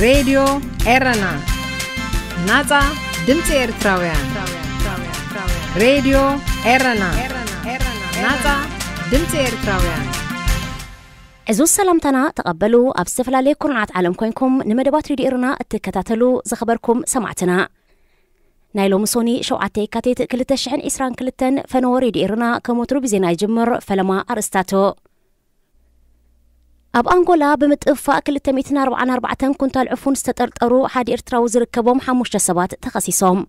ሬድዮ ኤረና፣ ናጻ ድምጺ ኤርትራውያን። ሬድዮ ኤረና፣ ናጻ ድምጺ ኤርትራውያን። ዕዙዝ ሰላምታና ተቐበሉ። ኣብ ዝተፈላለየ ኩርናዓት ዓለም ኮይንኩም ንመደባት ሬድዮ ኤረና እትከታተሉ ዝኸበርኩም ሰማዕትና፣ ናይ ሎሚ ሶኒ ሸውዓተ የካቲት ክልተ ሽሕን ዕስራን ክልተን ፈነወ ሬድዮ ኤረና ከም ወትሩ ብዜና ይጅምር። ፈለማ ኣርእስታቱ። ኣብ ኣንጎላ ብምጥፍፋእ ክልተ ሚእትን ኣርባዓን ኣርባዕተን ኩንታል ዕፉን ዝተጠርጠሩ ሓደ ኤርትራዊ ዝርከቦም ሓሙሽተ ሰባት ተኸሲሶም።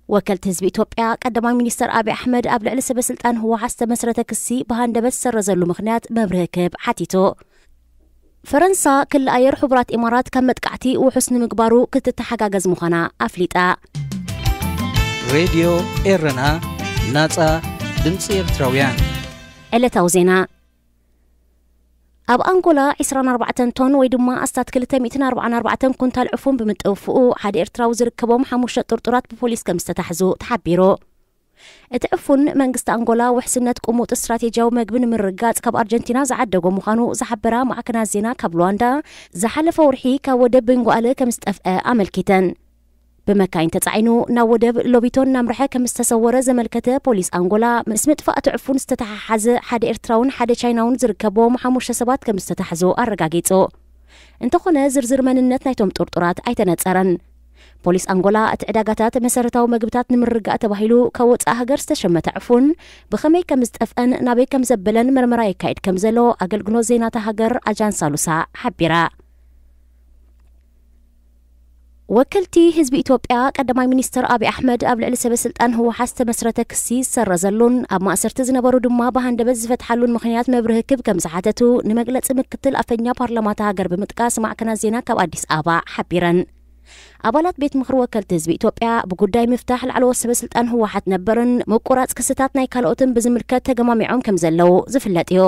ወከልቲ ህዝቢ ኢትዮጵያ፣ ቀዳማይ ሚኒስተር ኣብይ ኣሕመድ ኣብ ልዕሊ ሰበ ስልጣን ህወሓት ዝተመስረተ ክሲ ብሃንደበት ዝሰረዘሉ ምኽንያት መብርሂ ክህብ ሓቲቱ። ፈረንሳ፣ ክሊ ኣየር ሕቡራት ኢማራት ካብ መጥቃዕቲ ውሑስ ንምግባሩ ክትተሓጋገዝ ምዃና ኣፍሊጣ። ሬድዮ ኤረና፣ ናጻ ድምጺ ኤርትራውያን። ዕለታዊ ዜና። ኣብ ኣንጎላ ዕስራን ኣርባዕተን ቶን ወይ ድማ ኣስታት ክልተ ሚእትን ኣርባዓን ኣርባዕተን ኩንታል ዕፉን ብምጥፍኡ ሓደ ኤርትራዊ ዝርከቦም ሓሙሽተ ጥርጡራት ብፖሊስ ከም ዝተታሕዙ ተሓቢሩ። እቲ ዕፉን መንግስቲ ኣንጎላ ውሕስነት ቅሙጥ ስትራቴጂያዊ መግቢ ንምርግጋጽ ካብ ኣርጀንቲና ዝዓደጎ ምዃኑ ዝሓበራ ማዕከናት ዜና ካብ ሉዋንዳ፣ ዝሓለፈ ወርሒ ካብ ወደብ ቤንጓለ ከም ዝጠፍአ ኣመልኪተን። ብመካይን ተጻዒኑ ናብ ወደብ ሎቢቶን እናምርሐ ከም ዝተሰወረ ዘመልከተ ፖሊስ ኣንጎላ፣ ምስ ምጥፋእ እቲ ዕፉን ዝተተሓሓዘ ሓደ ኤርትራውን ሓደ ቻይናውን ዝርከቦም ሓሙሽተ ሰባት ከም ዝተታሕዙ ኣረጋጊጹ። እንተኾነ ዝርዝር መንነት ናይቶም ጥርጡራት ኣይተነጸረን። ፖሊስ ኣንጎላ፣ እቲ ዕዳጋታት መሰረታዊ መግብታት ንምርጋእ ተባሂሉ ካብ ወጻኢ ሃገር ዝተሸመተ ዕፉን ብኸመይ ከም ዝጠፍአን ናበይ ከም ዘበለን መርመራ የካይድ ከም ዘሎ ኣገልግሎት ዜና እታ ሃገር ኣጃንሳ ሉሳ ሓቢራ። ወከልቲ ህዝቢ ኢትዮጵያ፣ ቀዳማይ ሚኒስተር ኣብይ ኣሕመድ ኣብ ልዕሊ ሰበ ስልጣን ህወሓት ዝተመስረተ ክሲ ዝሰረዘሉን ኣብ ማእሰርቲ ዝነበሩ ድማ ብሃንደበት ዝፈትሓሉን ምኽንያት መብርሂ ክብ ከም ዝሓተቱ ንመግለጺ ምክትል ኣፈኛ ፓርላማ እታ ሃገር ብምጥቃስ ማዕከናት ዜና ካብ ኣዲስ ኣበባ ሓቢረን። ኣባላት ቤት ምኽሪ ወከልቲ ህዝቢ ኢትዮጵያ፣ ብጉዳይ ምፍታሕ ላዕለዎት ሰበ ስልጣን ህወሓት ነበርን ምቁራጽ ክስታት ናይ ካልኦትን ብዝምልከት ተገማሚዖም ከም ዘለዉ ዝፍለጥ እዩ።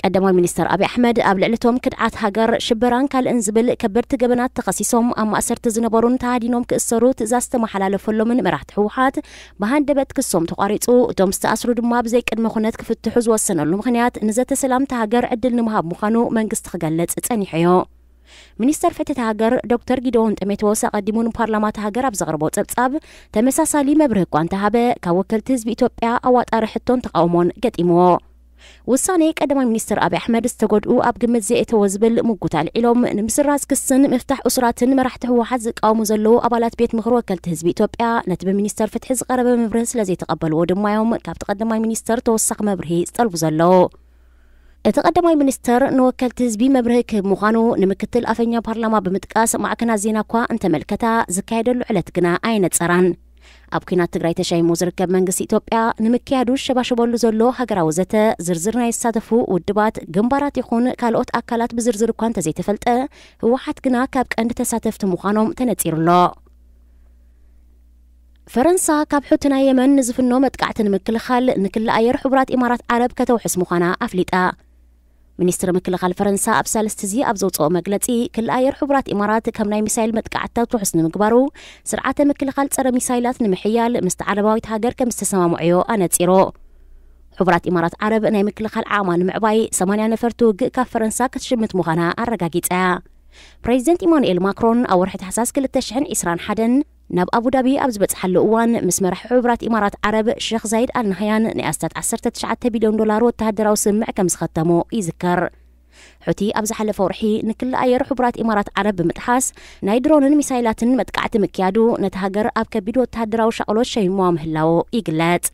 ቀዳማይ ሚኒስተር ኣብይ ኣሕመድ ኣብ ልዕሊ እቶም ክድዓት ሃገር፣ ሽበራን ካልእን ዝብል ከበድቲ ገበናት ተኸሲሶም ኣብ ማእሰርቲ ዝነበሩን ተሃዲኖም ክእሰሩ ትእዛዝ ዝተመሓላለፈሎምን መራሕቲ ህወሓት፣ ብሃንደበት ክሶም ተቋሪጹ፣ እቶም ዝተኣስሩ ድማ ብዘይ ቅድመ ኩነት ክፍትሑ ዝወሰነሉ ምኽንያት ንዘተ ሰላም እታ ሃገር ዕድል ንምሃብ ምዃኑ መንግስቲ ክገልጽ ጸኒሑ እዩ። ሚኒስተር ፍትሒ እታ ሃገር ዶክተር ጊደዎን ጢሞቴዎስ ኣቐዲሙ ንፓርላማ እታ ሃገር ኣብ ዘቕረቦ ጸብጻብ፣ ተመሳሳሊ መብርሂ እኳ እንተሃበ፣ ካብ ወከልቲ ህዝቢ ኢትዮጵያ ኣዋጣሪ ሕቶን ተቓውሞን ገጢምዎ። ውሳኔ ቀዳማይ ሚኒስተር ኣብይ ኣሕመድ ዝተጎድኡ ኣብ ግምት ዘየእተዎ ዝብል ምጉት ኣልዒሎም፣ ንምስራዝ ክስን ምፍታሕ እሱራትን መራሕቲ ህወሓት ዝቃወሙ ዘለዉ ኣባላት ቤት ምኽሪ ወከልቲ ህዝቢ ኢትዮጵያ፣ ነቲ ብሚኒስተር ፍትሒ ዝቐረበ መብርሂ ስለ ዘይተቐበልዎ ድማ እዮም ካብቲ ቀዳማይ ሚኒስተር ተወሳኺ መብርሂ ዝጠልቡ ዘለዉ። እቲ ቀዳማይ ሚኒስተር ንወከልቲ ህዝቢ መብርሂ ክህብ ምዃኑ ንምክትል ኣፈኛ ፓርላማ ብምጥቃስ፣ ማዕከናት ዜና እኳ እንተመልከታ፣ ዝካየደሉ ዕለት ግና ኣየነጸራን። ኣብ ኲናት ትግራይ ተሻይሙ ዝርከብ መንግስቲ ኢትዮጵያ ንምክያዱ ዝሸባሸበሉ ዘሎ ሃገራዊ ዘተ፣ ዝርዝር ናይ ዝሳተፉ ውድባት፣ ግንባራት ይኹን ካልኦት ኣካላት ብዝርዝር እኳ እንተዘይተፈልጠ፣ ህወሓት ግና ካብ ቀንዲ ተሳተፍቲ ምዃኖም ተነጺሩ ኣሎ። ፈረንሳ፣ ካብ ሑቲ ናይ የመን ንዝፍኖ መጥቃዕቲ ንምክልኻል፣ ንክሊ ኣየር ሕቡራት ኢማራት ዓረብ ከተውሕስ ምዃና ኣፍሊጣ። ሚኒስትሪ ምክልኻል ፈረንሳ ኣብ ሳልስቲ እዚ ኣብ ዘውፅኦ መግለፂ፣ ክሊ ኣየር ሕቡራት ኢማራት ከም ናይ ሚሳይል መጥቃዕትታት ውሑስ ንምግባሩ፣ ስርዓተ ምክልኻል ፀረ ሚሳይላት ንምሕያል ምስቲ ዓረባዊት ሃገር ከም ዝተሰማምዖዮ ኣነፂሩ። ሕቡራት ኢማራት ዓረብ ናይ ምክልኻል ዓቕማ ንምዕባይ፣ ሰማንያ ነፈርቲ ውግእ ካብ ፈረንሳ ክትሽምት ምዃና ኣረጋጊጻ እያ። ፕሬዚደንት ኢማኑኤል ማክሮን ኣብ ወርሒ ታሕሳስ ክልተ ሽሕን ዕስራን ሓደን ናብ ኣቡዳቢ ኣብ ዝበጽሓሉ እዋን፣ ምስ መራሒ ሕቡራት ኢማራት ዓረብ ሸኽ ዛይድ ኣል ናህያን ናይ ኣስታት ዓሰርተ ትሽዓተ ቢልዮን ዶላር ወተሃደራዊ ስምምዕ ከም ዝኸተሙ ይዝከር። ሑቲ ኣብ ዝሓለፈ ወርሒ ንክሊ ኣየር ሕቡራት ኢማራት ዓረብ ብምጥሓስ፣ ናይ ድሮንን ሚሳይላትን መጥቃዕቲ ምክያዱ፣ ነቲ ሃገር ኣብ ከቢድ ወተሃደራዊ ሻቕሎት ሸይምዋ ምህላዉ ይግለጽ።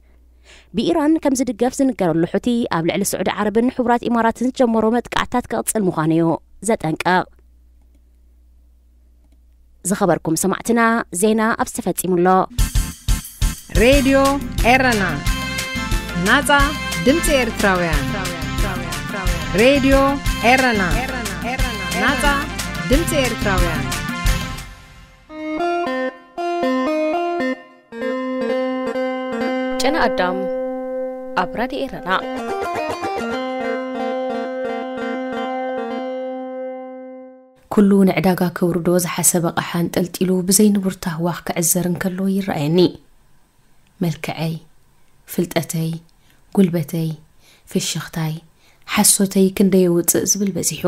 ብኢራን ከም ዝድገፍ ዝንገረሉ ሑቲ፣ ኣብ ልዕሊ ስዑዲ ዓረብን ሕቡራት ኢማራትን ዝጀመሮ መጥቃዕትታት ክቕጽል ምዃኑ እዩ ዘጠንቅቕ። ዝኸበርኩም ሰማዕትና፣ ዜና ኣብዚ ተፈጺሙ ኣሎ። ሬድዮ ኤረና፣ ናጻ ድምጺ ኤርትራውያን። ሬድዮ ኤረና፣ ናጻ ድምጺ ኤርትራውያን። ጨና ኣዳም ኣብ ራድዮ ኤረና። ኩሉ ንዕዳጋ ከውርዶ ዝሓሰበ ኣቕሓ ኣንጠልጢሉ ብዘይ ንቡር ታህዋኽ ክዕዘር እንከሎ ይረኣየኒ። መልክዐይ፣ ፍልጠተይ፣ ጉልበተይ፣ ፍሽኽታይ፣ ሓሶተይ ክንደይ የውጽእ ዝብል በዚሑ።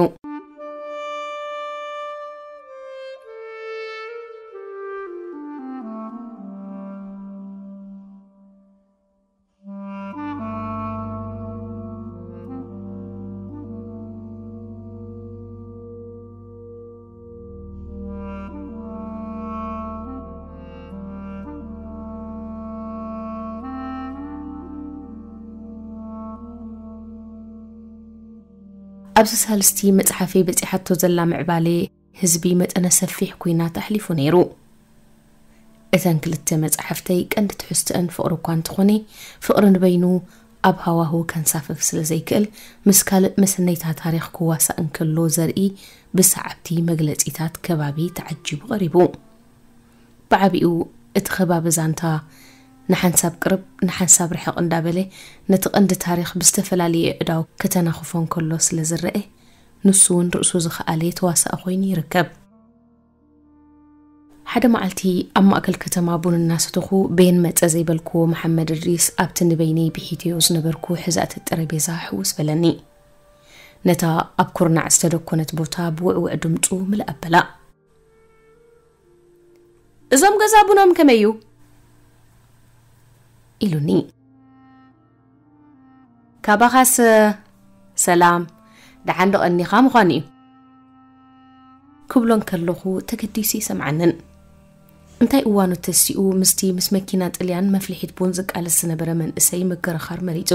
ኣብዚ ሳልስቲ መጽሓፈይ በጺሓቶ ዘላ ምዕባለ ህዝቢ መጠነ ሰፊሕ ኲናት ኣሕሊፉ ነይሩ። እተን ክልተ መጽሓፍተይ ቀንዲ ትሕዝትአን ፍቕሪ እኳ እንተኾነ፣ ፍቕሪ ንበይኑ ኣብ ሃዋህው ከንሳፍፍ ስለ ዘይክእል፣ ምስ ካልእ መሰነይታ ታሪኽ ክዋሳእ እንከሎ ዘርኢ ብሰዓብቲ መግለጺታት ከባቢ ተዓጂቡ ቀሪቡ። ብዓቢኡ እቲ ከባቢ ዛንታ ንሓንሳብ ቅርብ ንሓንሳብ ርሕቕ እንዳበለ፣ ነቲ ቀንዲ ታሪኽ ብዝተፈላለየ ኣእዳው ከተናኽፎ እንከሎ ስለ ዝረአ፣ ንሱ እውን ርእሱ ዝኸኣለ ተዋሳኢ ኮይኑ ይርከብ። ሓደ መዓልቲ ኣብ ማእከል ከተማ ቡን እናሰተኹ፣ ቤን መጸ ዘይበልክዎ መሓመድ እድሪስ ኣብቲ ንበይነይ ብሒተዮ ዝነበርኩ ሕዛእቲ ጠረቤዛ ሕውስ በለኒ። ነታ ኣብ ኩርናዕ ዝተደኮነት ቦታ ብውዕውዕ ድምጹ ምልእ ኣበላ። "እዞም ገዛ ቡኖም ከመይ እዩ?" ኢሉኒ። "ካባኻስ ሰላም፣ ደሓን ዶ ቀኒኻ ምዃኑ እዩ?" ክብሎ እንከለኹ ተገዲሱ ይሰምዓንን። እንታይ እዋኑ ተሲኡ ምስቲ ምስ መኪና ጥልያን መፍልሒት ቡን ዝቃለስ ዝነበረ መንእሰይ ምክርኻር መሪጹ።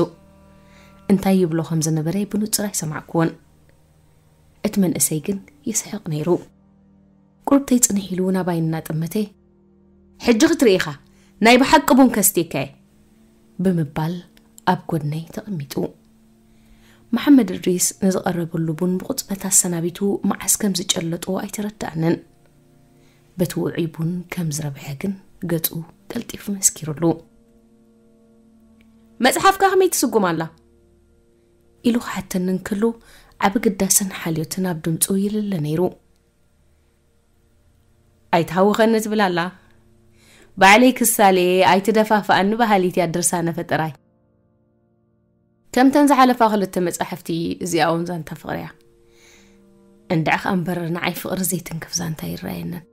እንታይ ይብሎ ከም ዝነበረ ብንጹር ኣይሰማዕኩዎን። እቲ መንእሰይ ግን ይስሕቕ ነይሩ። ቁሩብ ተይጽንሕ ኢሉ ናባይ እናጠመተ፣ "ሕጂ ክትርኢ ኢኻ፣ ናይ ብሓቂ ቡን ከስትየካ እየ" ብምባል ኣብ ጎድነይ ተቐሚጡ። መሓመድ እድሪስ ንዝቐረበሉ ቡን ብቕጽበት ኣሰናቢቱ መዓስ ከም ዝጨለጦ ኣይተረድኣንን። በቲ ውዑይ ቡን ከም ዝረብሐ ግን ገጹ ቀልጢፉ መስኪሩሉ። "መጽሓፍካ ከመይ ትስጉም ኣላ?" ኢሉ ክሓተኒ እንከሎ፣ ዓቢ ግዳስን ሓልዮትን ኣብ ድምጹ ይልለ ነይሩ። "ኣይትሃውኸኒ ትብል ኣላ። ባዕለይ ክሳሌ ኣይትደፋፍኣኒ በሃሊት እያ ድርሳነ ፈጠራይ። ከምተን ዝሓለፋ ክልተ መጻሕፍቲ እዚኣ እውን ዛንታ ፍቕሪ እያ። እንድዒ ከኣ እምበር ንዓይ ፍቕሪ ዘይትንክፍ ዛንታ ይረኣየንን።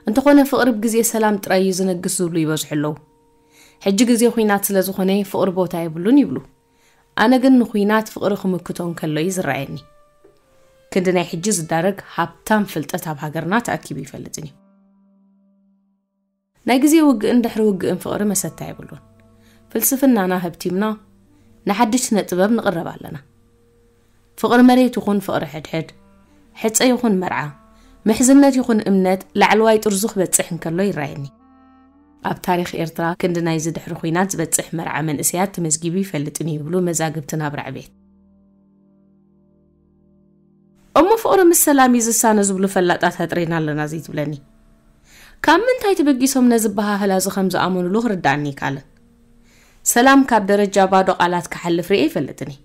እንተኾነ ፍቕሪ ብግዜ ሰላም ጥራይ እዩ ዝነግስ ዝብሉ ይበዝሑ ኣለዉ። ሕጂ ግዜ ኹናት ስለ ዝኾነ ፍቕሪ ቦታ የብሉን ይብሉ። ኣነ ግን ንኹናት ፍቕሪ ክምክቶ እንከሎ እዩ ዝረኣየኒ። ክንዲ ናይ ሕጂ ዝዳረግ ሃብታም ፍልጠት ኣብ ሃገርና ተኣኪቡ ይፈልጥን እዩ። ናይ ግዜ ውግእን ድሕሪ ውግእን ፍቕሪ መሰታ የብሉን። ፍልስፍናና ህብቲምና ንሓድሽ ስነ ጥበብ ንቕረብ ኣለና። ፍቕሪ መሬት ይኹን ፍቕሪ ሕድሕድ፣ ሕጸ ይኹን መርዓ፣ ምሕዝነት ይኹን እምነት ላዕለዋይ ጥርዙ ክበጽሕ እንከሎ ይረኣየኒ። ኣብ ታሪኽ ኤርትራ ክንዲ ናይዚ ድሕሪ ኹናት ዝበጽሕ መርዓ መንእሰያት ተመዝጊቡ ይፈልጥን እዩ ይብሉ መዛግብቲ ናብራ ዕቤት። እሞ ፍቕሪ ምስ ሰላም እዩ ዝሳነ ዝብሉ ፈላጣት ኣጥሪና ኣለና ዘይትብለኒ። ካብ ምንታይ ተበጊሶም ነዚ ኣበሃህላ እዚ ከም ዝኣመኑሉ ክርድኣኒ ኣይከኣለን። ሰላም ካብ ደረጃ ባዶ ቃላት ክሓልፍ ርእየ ኣይፈልጥን እየ።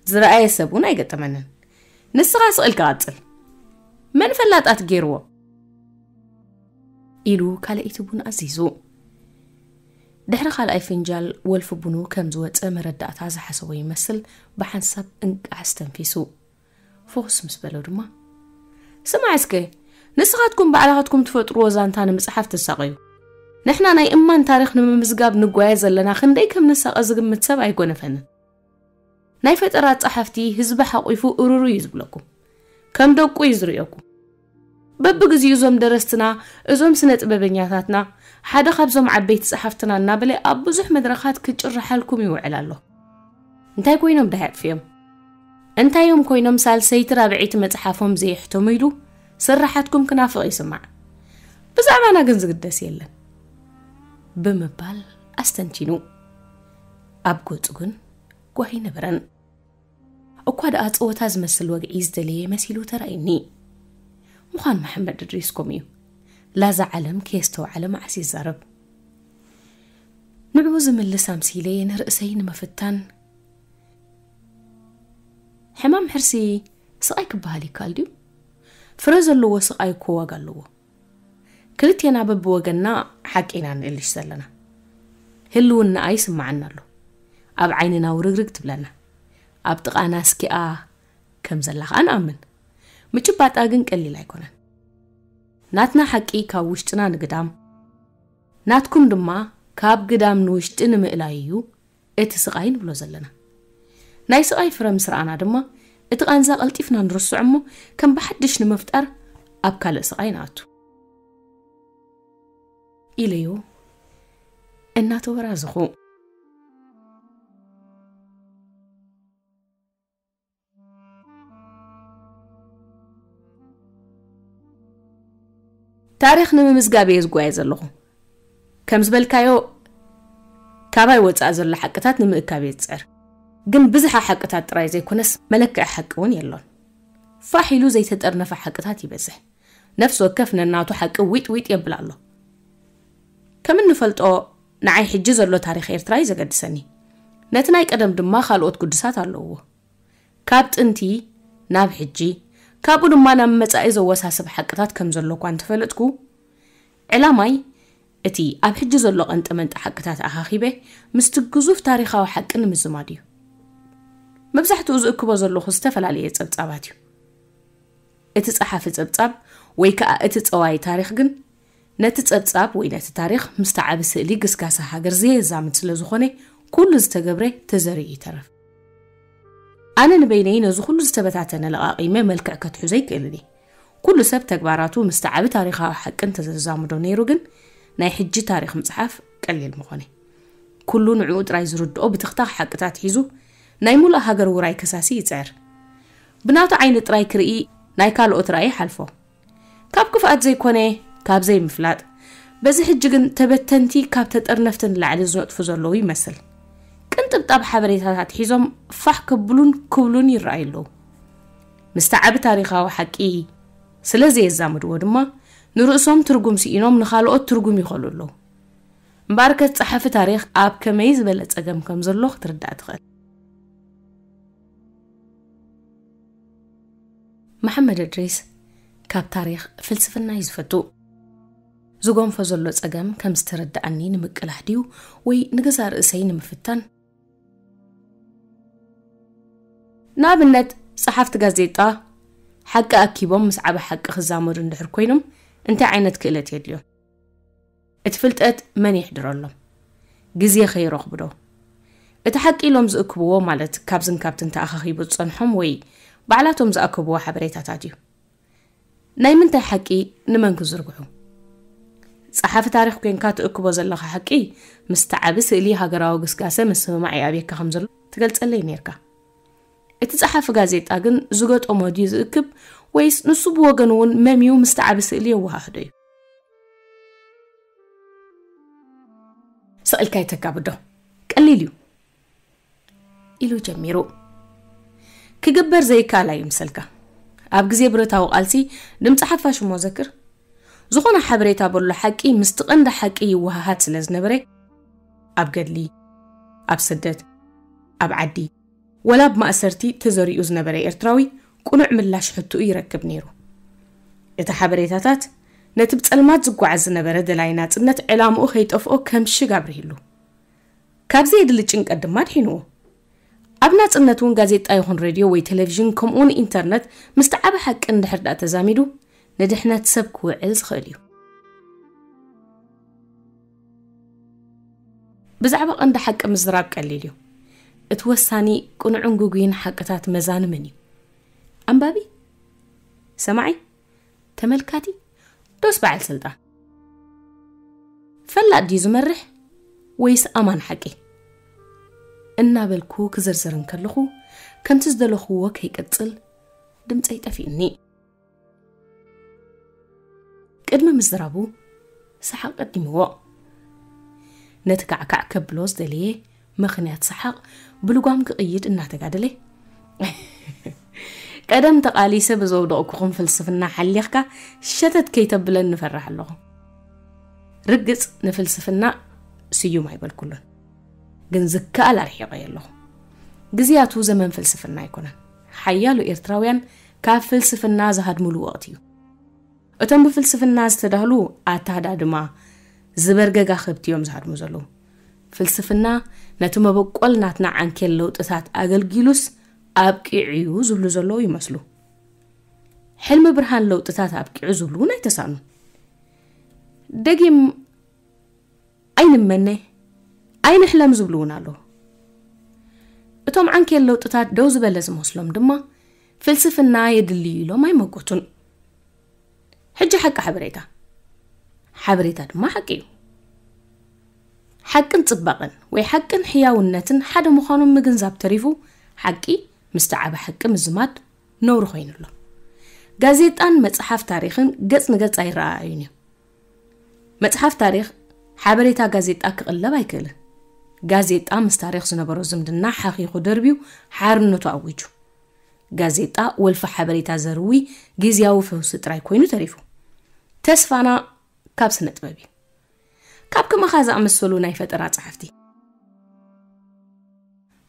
ዝረኣየ ሰብ እውን ኣይገጠመንን። ንስኻ ስቕ ኢልካ ቀጽል። መን ፈላጣት ገይርዎ? ኢሉ ካልኣይቲ ቡን ኣዚዙ። ድሕሪ ካልኣይ ፍንጃል ወልፊ ቡኑ ከም ዝወጸ መረዳእታ ዝሓሰቦ ይመስል ብሓንሳብ እንቃዕ ኣስተንፊሱ። ፍኹስ ምስ በሎ ድማ፣ ስማዕ እስከ፣ ንስኻትኩም ባዕልኻትኩም ትፈጥርዎ ዛንታ ንምጽሓፍ ትሳቐዩ። ንሕና ናይ እማን ታሪኽ ንምምዝጋብ ንጓየ ዘለና ክንደይ ከም ንሳቐ ዝግምት ሰብ ኣይጎነፈንን። ናይ ፈጠራ ጸሓፍቲ ህዝቢ ሓቑፉ እሩሩ እዩ ዝብለኩም። ከም ደቁ እዩ ዝርእየኩም። በብግዚኡ እዞም ደረስትና፣ እዞም ስነ ጥበበኛታትና፣ ሓደ ካብዞም ዓበይቲ ጸሓፍትና እናበለ ኣብ ብዙሕ መድረኻት ክጭርሓልኩም ይውዕል ኣሎ። እንታይ ኮይኖም ደሃይ ኣጥፍዮም? እንታይ እዮም ኮይኖም ሳልሰይቲ ራብዐይቲ መጽሓፎም ዘየሕተሙ ኢሉ ስራሓትኩም ክናፍቕ ይስማዕ። ብዛዕባና ግን ዝግደስ የለን። ብምባል ኣስተንቲኑ። ኣብ ገጹ ግን ጓሂ ነበረን። እኳ ደኣ ጸወታ ዝመስል ወግዒ ዝደለየ መሲሉ ተራእዩኒ። ምዃን መሓመድ እድሪስ ከምኡ እዩ። ላዛ ዓለም ከየስተውዓለ መዓስ ይዛረብ። ንዕኡ ዝምልስ ኣምሲለ ንርእሰይ ንምፍታን፣ ሕማም ሕርሲ ስቓይ ክበሃል ይከኣል ድዩ? ፍረ ዘለዎ ስቓይ እኮ ዋጋ ኣለዎ። ክልቴና በብወገንና ሓቂ ኢና ንእልሽ ዘለና። ህልውናኣ ይስምዓና ኣሎ። ኣብ ዓይንና ውርግርግ ትብለና። ኣብ ጥቓና እስኪኣ ከም ዘላ ከኣ ንኣምን። ምጭባጣ ግን ቀሊል ኣይኮነን። ናትና ሓቂ ካብ ውሽጥና ንግዳም፣ ናትኩም ድማ ካብ ግዳም ንውሽጢ ንምእላይ እዩ እቲ ስቓይ ንብሎ ዘለና። ናይ ስቓይ ፍረ ምስ ረኣና ድማ፣ እቲ ቃንዛ ቀልጢፍና ንርስዖ እሞ፣ ከም ብሓድሽ ንምፍጣር ኣብ ካልእ ስቓይ ንኣቱ። ኢለዮ እናተወራዘኹ። ታሪኽ ንምምዝጋብ እየ ዝጓየ ዘለኹ። ከም ዝበልካዮ፣ ካባይ ወጻእ ዘሎ ሓቅታት ንምእካብ እየ ዝጽዕር። ግን ብዝሓ ሓቅታት ጥራይ ዘይኮነስ፣ መለክዒ ሓቂ እውን የሎን። ፋሕ ኢሉ ዘይተጠርነፈ ሓቅታት ይበዝሕ። ነፍሲ ወከፍ ነናቱ ሓቂ ዊጥ ዊጥ የብል ኣሎ። ከም እንፈልጦ፣ ንዓይ ሕጂ ዘሎ ታሪኽ ኤርትራ እዩ ዘገድሰኒ። ነቲ ናይ ቀደም ድማ ካልኦት ግዱሳት ኣለውዎ። ካብ ጥንቲ ናብ ሕጂ፣ ካብኡ ድማ ናብ መጻኢ ዘወሳስብ ሓቅታት ከም ዘሎ እኳ እንተፈለጥኩ፣ ዕላማይ እቲ ኣብ ሕጂ ዘሎ ቀንጠመንጢ ሓቅታት ኣኻኺበ ምስቲ ግዙፍ ታሪኻዊ ሓቂ ንምዝማድ እዩ። መብዛሕትኡ ዝእክቦ ዘለኹ ዝተፈላለየ ጸብጻባት እዩ። እቲ ጸሓፊ ጸብጻብ ወይ ከኣ እቲ ጸዋይ ታሪኽ ግን ነቲ ጸብጻብ ወይ ነቲ ታሪኽ ምስቲ ዓቢ ስእሊ ግስጋሰ ሃገር ዘየዛምድ ስለ ዝኾነ፣ ኩሉ ዝተገብረ ተዘሪኡ ይተርፍ። ኣነ ንበይነይ ነዚ ኩሉ ዝተበታተነ ለቓቒመ መልክዕ ከትሕዞ ኣይክእልን እየ። ኩሉ ሰብ ተግባራቱ ምስቲ ዓቢ ታሪኻዊ ሓቂ እንተዘዛምዶ ነይሩ ግን፣ ናይ ሕጂ ታሪኽ ምጽሓፍ ቀሊል ምኾነ። ኩሉ ንዕኡ ጥራይ ዝርድኦ ብትኽታኽ ሓቅታት ሒዙ፣ ናይ ሙሉእ ሃገር ውራይ ከሳሲ ይጽዕር። ብናቱ ዓይኒ ጥራይ ክርኢ፣ ናይ ካልኦት ራእይ ይሓልፎ። ካብ ክፍኣት ዘይኮነ፣ ካብ ዘይምፍላጥ። በዚ ሕጂ ግን ተበተንቲ ካብ ተጠርነፍቲ ንላዕሊ ዝነጥፉ ዘለዉ ይመስል። ቅንጥብጣብ ሓበሬታታት ሒዞም ፋሕ ከብሉን ክብሉን ይረኣዩ ኣለዉ። ምስቲ ዓቢ ታሪኻዊ ሓቂ ስለ ዘየዛምድዎ ድማ፣ ንርእሶም ትርጉም ስኢኖም ንኻልኦት ትርጉም ይኸሉ ኣለዉ። እምበኣርከ ጸሓፊ ታሪኽ ኣብ ከመይ ዝበለ ጸገም ከም ዘሎ ክትርዳእ ትኽእል። መሓመድ እድሪስ ካብ ታሪኽ ፍልስፍና እዩ ዝፈቱ። ዝጎንፎ ዘሎ ጸገም ከም ዝተረድኣኒ ንምቅላሕ ድዩ ወይ ንገዛእ ርእሰይ ንምፍታን? ንኣብነት፣ ጸሓፍቲ ጋዜጣ ሓቂ ኣኪቦም ምስ ዓቢ ሓቂ ክዛመዱ እንድሕር ኮይኖም እንታይ ዓይነት ክእለት የድልዮም? እቲ ፍልጠት መን የሕድረሎም? ግዜ ከይረኽቡ ዶ? እቲ ሓቂ ኢሎም ዝእክብዎ፣ ማለት ካብዝን ካብትን ተኣኻኺቡ ዝጸንሖም ወይ ባዕላቶም ዝኣከብዎ ሓበሬታታት እዩ? ናይ ምንታይ ሓቂ ንመን ክዝርግሑ? ጸሓፊ ታሪኽ ኮንካ ትእክቦ ዘለኻ ሓቂ ምስቲ ዓቢ ስእሊ ሃገራዊ ግስጋሰ ምስምማዕ ይኣብየካ ከም ዘሎ ትገልጸለይ ነይርካ። እቲ ጸሓፊ ጋዜጣ ግን ዝገጠሞ ድዩ ዝእክብ ወይስ ንሱ ብወገኑ እውን መምዩ ምስቲ ዓቢ ስእሊ የወሃህዶ እዩ? ስቕ ኢልካ ኣይተጋብዶ። ቀሊል እዩ። ኢሉ ጀሚሩ። ክግበር ዘይከኣል ኣይምሰልካ። ኣብ ግዜ ብረታዊ ቃልሲ ድምጺ ሓፋሽ እሞ ዘክር። ዝኾነ ሓበሬታ በሎ ሓቂ ምስቲ ቀንዲ ሓቂ ይወሃሃድ ስለ ዝነበረ፣ ኣብ ገድሊ፣ ኣብ ስደት፣ ኣብ ዓዲ፣ ወላ ኣብ ማእሰርቲ ተዘሪኡ ዝነበረ ኤርትራዊ ቅኑዕ ምላሽ ሕቶኡ ይረክብ ነይሩ። እቲ ሓበሬታታት ነቲ ብጸልማት ዝጓዓዝ ዝነበረ ደላይ ናጽነት ዕላምኡ ከይጠፍኦ ከም ሽግ ኣብርሂሉ። ካብ ዘየድሊ ጭንቀት ድማ ኣድሒንዎ። ኣብ ናጽነት እውን ጋዜጣ ይኹን ሬድዮ ወይ ቴሌቪዥን ከምኡውን ኢንተርነት ምስቲ ዓቢ ሓቂ እንድሕር ደኣ ተዛሚዱ ንድሕነት ሰብ ክውዕል ዝኽእል እዩ። ብዛዕባ ቀንዲ ሓቂ ምዝራብ ቀሊል እዩ። እቲ ወሳኒ ቅኑዕን ግጉይን ሓቅታት መዛኒ መን እዩ? ኣንባቢ? ሰማዒ? ተመልካቲ? ዶስ በዓል ስልጣን? ፈላጥ ድዩ ዝመርሕ ወይስ ኣማን ሓቂ? እናበልኩ ክዝርዝር እንከለኹ፣ ከምቲ ዝደለኽዎ ከይቅጽል ድምጸይ ጠፊእኒ። ቅድሚ ምዝራቡ ሰሓቕ ቀዲምዎ። ነቲ ካዕካዕ ከብሎ ዝደለየ ምኽንያት ሰሓቕ ብልጓም ክቕይድ እናተጋደለ፣ ቀደም ተቓሊሰ ብዘውደቕኩኹም ፍልስፍና ሓሊኽካ ሸተት ከይተብለኒ ንፈርሕ ኣለኹ። ርግጽ ንፍልስፍና ስዩም ኣይበልኩሉን፣ ግን ዝከኣል ኣርሒቐዮ ኣለኹ። ግዜያቱ ዘመን ፍልስፍና ኣይኮነን። ሓያሎ ኤርትራውያን ካብ ፍልስፍና ዝሃድሙሉ ወቕቲ እዩ። እቶም ብፍልስፍና ዝተዳህሉ ኣተሃዳድማ ዝበርገጋ ከብቲ እዮም ዝሃድሙ ዘለዉ። ፍልስፍና ነቲ መበቆል ናትና ዓንኬል ለውጥታት ኣገልጊሉስ ኣብቂዑ እዩ ዝብሉ ዘለዉ ይመስሉ። ሕልሚ ብርሃን ለውጥታት ኣብቂዑ ዝብሉ እውን ኣይተሳእኑን። ደጊም ኣይንመነ፣ ኣይንሕለም ዝብሉ እውን ኣለዉ። እቶም ዓንኬል ለውጥታት ደው ዝበለ ዝመስሎም ድማ ፍልስፍና የድሊ ኢሎም ኣይመጎቱን። ሕጂ ሓቂ ሓበሬታ። ሓበሬታ ድማ ሓቂ እዩ። ሓቅን ጽባቐን ወይ ሓቅን ሕያውነትን ሓደ ምዃኖም ምግንዛብ ተሪፉ፣ ሓቂ ምስቲ ዓቢ ሓቂ ምዝማድ ነውሪ ኮይኑ ኣሎ። ጋዜጣን መጽሓፍ ታሪኽን ገጽ ንገጽ ኣይረኣኣዩን እዮም። መጽሓፍ ታሪኽ ሓበሬታ ጋዜጣ ክቕለብ ኣይክእልን። ጋዜጣ ምስ ታሪኽ ዝነበሮ ዝምድና ሓኺኹ ደርብዩ ሓርነቱ ኣዊጁ። ጋዜጣ ወልፊ ሓበሬታ ዘርዊ ግዝያዊ ፈውሲ ጥራይ ኮይኑ ተሪፉ። ተስፋና ካብ ስነ ጥበብ እዩ። ካብ ከማኻ ዝኣመሰሉ ናይ ፈጠራ ጸሓፍቲ።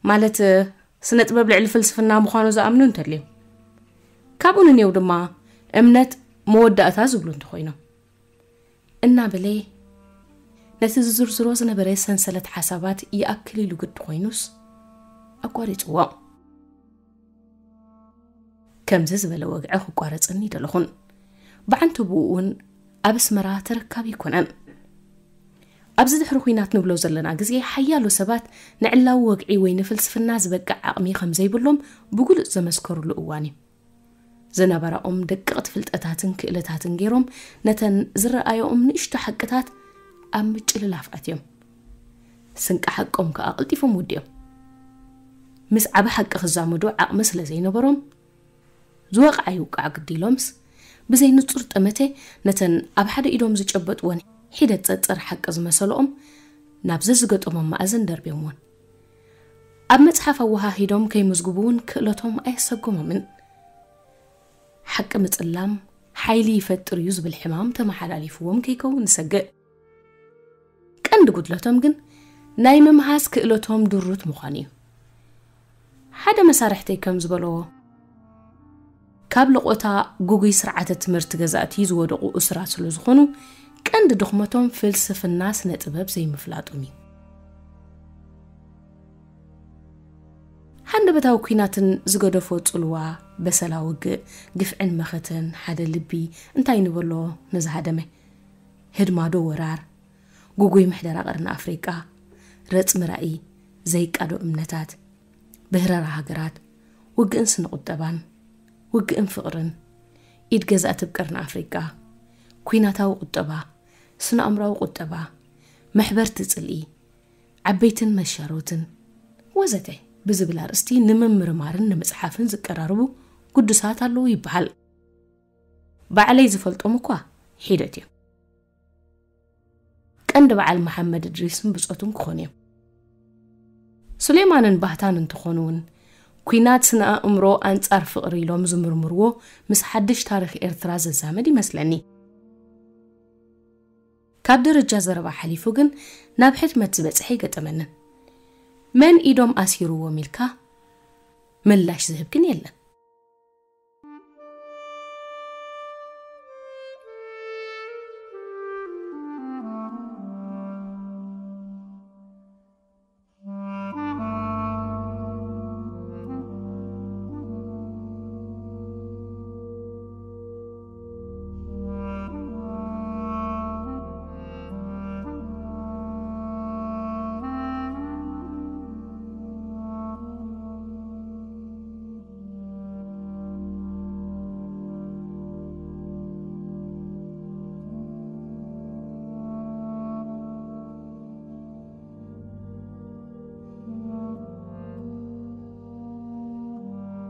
ማለት፣ ስነ ጥበብ ልዕሊ ፍልስፍና ምዃኑ ዝኣምኑ እንተልዮም። ካብኡ ንኔው ድማ እምነት መወዳእታ ዝብሉ እንተኾይኖም። እናበለ ነቲ ዝዝርዝሮ ዝነበረ ሰንሰለት ሓሳባት ይኣክል ኢሉ ግዲ ኮይኑስ ኣቋሪጽዎ። ከምዚ ዝበለ ወግዒ ክቋረጽኒ ደለኹን። ብዓንተብኡ እውን ኣብ ኣስመራ ተረካቢ ኣይኮነን። ኣብዚ ድሕሪ ኲናት ንብሎ ዘለና ግዜ ሓያሎ ሰባት ንዕላዊ ወግዒ ወይ ንፍልስፍና ዝበቅዕ ዓቕሚ ከም ዘይብሎም ብግሉጽ ዘመስከሩሉ እዋን እዩ። ዝነበራኦም ደቀቕቲ ፍልጠታትን ክእለታትን ገይሮም ነተን ዝረኣዮኦም ንእሽቶ ሓቅታት ኣብ ምጭልላፍ ኣትዮም። ስንቂ ሓቆም ከኣ ቀልጢፎም ወዲኦም። ምስ ዓቢ ሓቂ ክዛመዱ ዓቕሚ ስለ ዘይነበሮም፣ ዝወቕዓ ይውቃዕ ግዲ ኢሎምስ፣ ብዘይ ንጹር ጠመተ ነተን ኣብ ሓደ ኢዶም ዝጨበጥወን ሒደት ጸጸር ሓቂ ዝመሰልኦም ናብ ዘዝገጠሞም መኣዝን ደርብዮምወን። ኣብ መጽሓፍ ኣወሃሂዶም ከይምዝግቡ እውን ክእለቶም ኣየሰጎሞምን። ሓቂ ምጽላም ሓይሊ ይፈጥር እዩ ዝብል ሕማም ተመሓላሊፍዎም ከይከውን ንሰግእ። ቀንዲ ጉድለቶም ግን ናይ ምምሃዝ ክእለቶም ድሩት ምዃኑ እዩ። ሓደ መሳርሕተይ ከም ዝበለዎ፣ ካብ ለቖታ ጉጉይ ስርዓተ ትምህርቲ ገዛእቲ ዝወደቑ እሱራት ስለ ዝኾኑ፣ ቀንዲ ድኽመቶም ፍልስፍና ስነ ጥበብ ዘይምፍላጦም እዩ። ሃንደበታዊ ኲናትን ዝገደፎ ጽልዋ፣ በሰላ ውግእ፣ ግፍዕን መኸተን፣ ሓደ ልቢ፣ እንታይ ንበሎ ንዝሃደመ፣ ህድማዶ ወራር፣ ጉጉይ ምሕደራ ቀርኒ ኣፍሪቃ፣ ረጽሚ ራእይ፣ ዘይቃዶ እምነታት፣ ብህረራ ሃገራት፣ ውግእን ስነ ቁጠባን፣ ውግእን ፍቕርን፣ ኢድ ገዛእቲ ኣብ ቀርኒ ኣፍሪቃ፣ ኲናታዊ ቁጠባ፣ ስነ ኣእምራዊ ቁጠባ፣ መሕበርቲ ጽልኢ፣ ዓበይትን መሻሮትን ወዘተ ብዝብል ኣርእስቲ ንምምርማርን ንምጽሓፍን ዝቀራርቡ ግዱሳት ኣለዉ ይበሃል። ባዕለይ ዝፈልጦም እኳ ሒደት እዮም። ቀንዲ በዓል መሓመድ እድሪስን ብጾቱን ክኾኑ እዮም። ሱሌማንን ባህታን እንተኾኑ እውን፣ ኲናት ስነ ኣእምሮ ኣንጻር ፍቕሪ ኢሎም ዝምርምርዎ ምስ ሓድሽ ታሪኽ ኤርትራ ዘዛመድ ይመስለኒ። ካብ ደረጃ ዘረባ ሓሊፉ ግን ናብ ሕትመት ዝበጽሐ ኣይገጠመንን። መን ኢዶም ኣሲርዎም ኢልካ ምላሽ ዝህብ ግን የለን።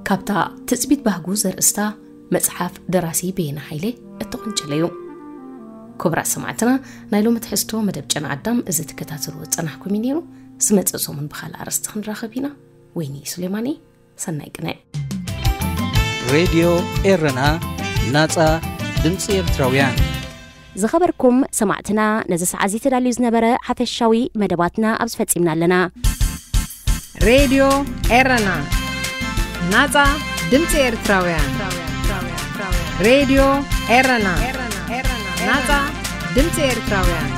ካብታ ትጽቢት ባህጉ ዘርእስታ መጽሓፍ ደራሲ በየነ ሃይለ እተቐንጨለ እዩ። ክቡራት ሰማዕትና፣ ናይ ሎሚ ትሕዝቶ መደብ ጨና ኣዳም እዚ ትከታተልዎ ዝጸናሕኩም እዩ ነይሩ። ዝመጽእ ሰሙን ብኻልእ ኣርእስቲ ክንራኸብ ኢና። ወይኒ ሱሌማኒ፣ ሰናይ ቅነ። ሬድዮ ኤረና፣ ናጻ ድምጺ ኤርትራውያን። ዝኸበርኩም ሰማዕትና፣ ነዚ ሰዓት እዚ ተዳልዩ ዝነበረ ሓፈሻዊ መደባትና ኣብዚ ፈጺምና ኣለና። ሬድዮ ኤረና፣ ናጻ ድምጺ ኤርትራውያን። ሬድዮ ኤረና፣ ናጻ ድምጺ ኤርትራውያን።